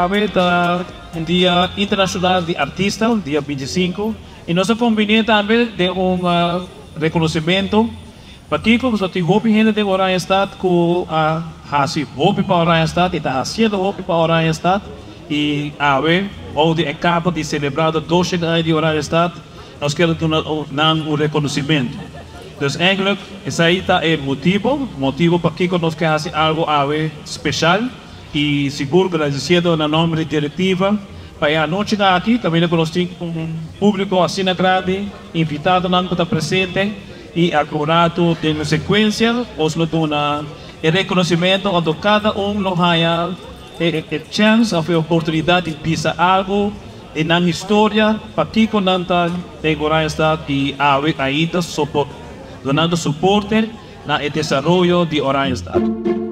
Awe ta un dia internacional di artista, dia 25, y nos a combina tambe den un reconocimento. Pakico? Pasobra tin hopi hende den Oranjestad cu a haci hopi pa Oranjestad y ta haciendo hopi pa Oranjestad y awe bou di e capa di celebrado 200 aña di Oranjestad nos kier duna nan un reconocimento. Dus eigenlijk esai ta e motibo, motibo pakico nos kier haci algo awe special y sigur gradiciendo na nomber di directiva pa e anochi aki caminda cu nos tin un publico asina grandi, invitadonan cu ta presente. Y algun rato den un secuencia nos lo duna e reconocimento anto cada un lo haya e chance of e oportunidad di bisa algo di nan historia, pakico nan ta den Oranjestad y awe ainda dunando soporte na e desaroyo di Oranjestad.